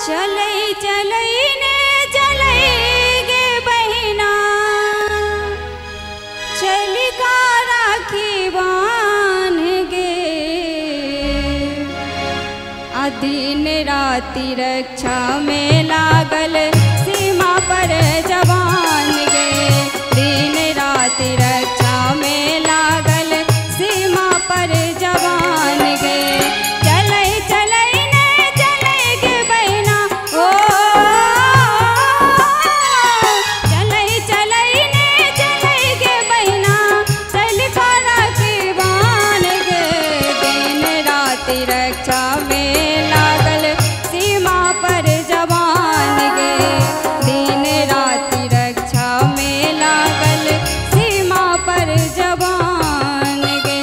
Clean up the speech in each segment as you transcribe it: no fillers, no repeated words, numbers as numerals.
चलै चलै ने चलै गे बहिना, चली का राखी बान्ह गे। आ दिन राति रक्षा में लागल सीमा पर जवान गे। दिन राति रक्षा में लागल सीमा पर जवान गे। चलै चलै ने चलै गे बहिना, ओ चलै चलै ने चलै गे बहिना, चल का राखी बान्ह गे। दिन राति रक्षा में लागल सीमा पर जवान गे। दिन राति रक्षा में लागल सीमा पर जवान गे।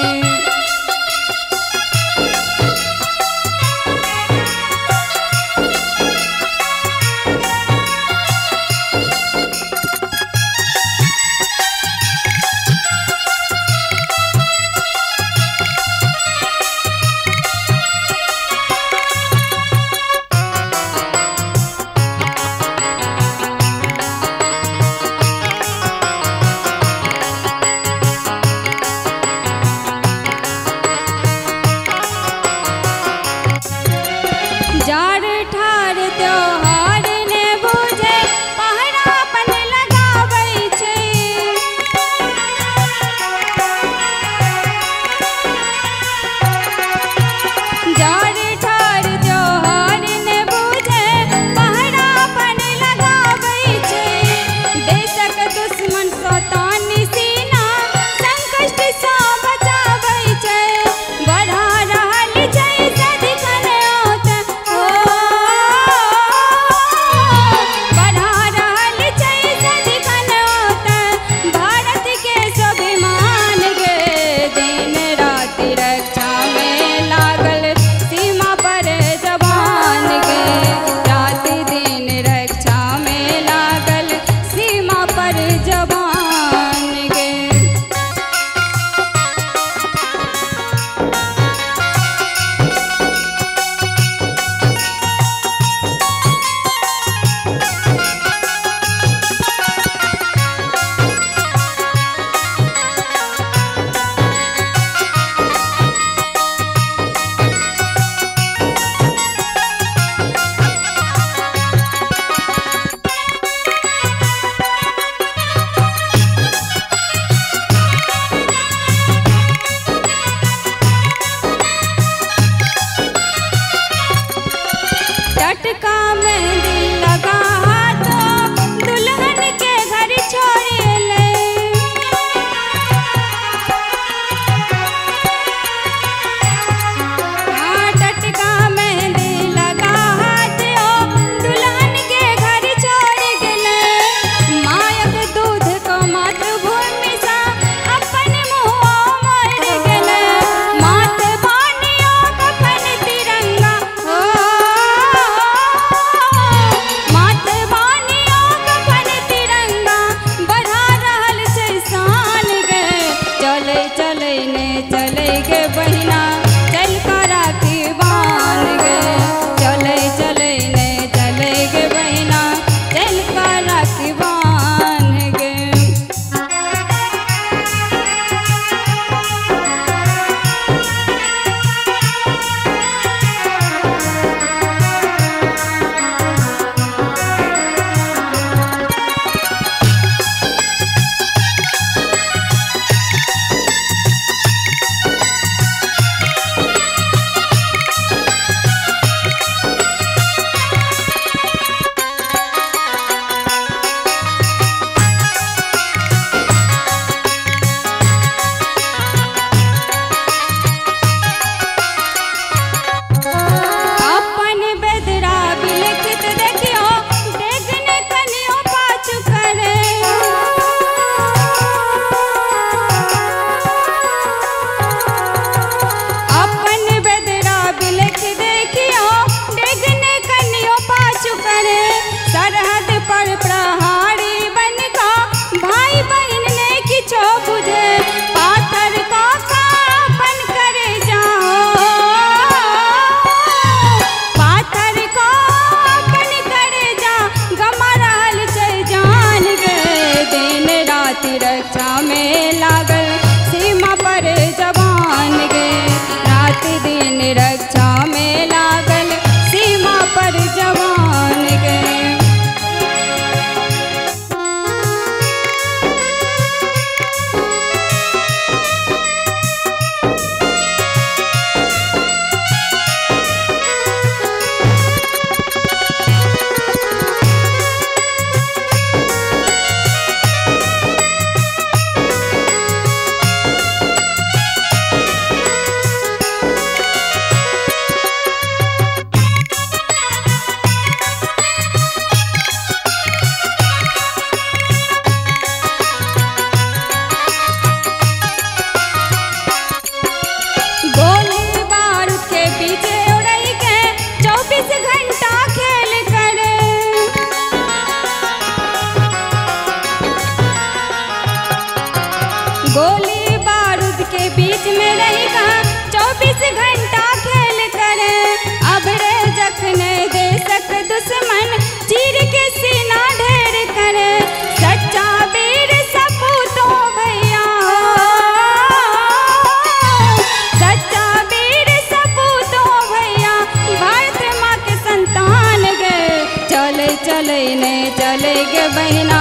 ने चले गे बहिना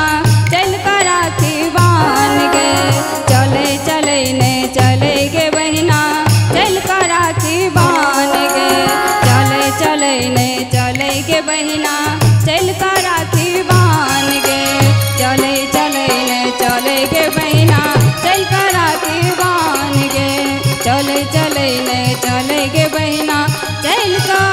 चल कर राखी बान गे। चले चले ने चले गे बहिना चल कर राखी बान गे। चले चले ने चले गे बहिना चल कर राखी बान गे। चले चले ने चले गे बहिना चल कर राखी बान गे। चले चले ने चले गे बहिना चल कर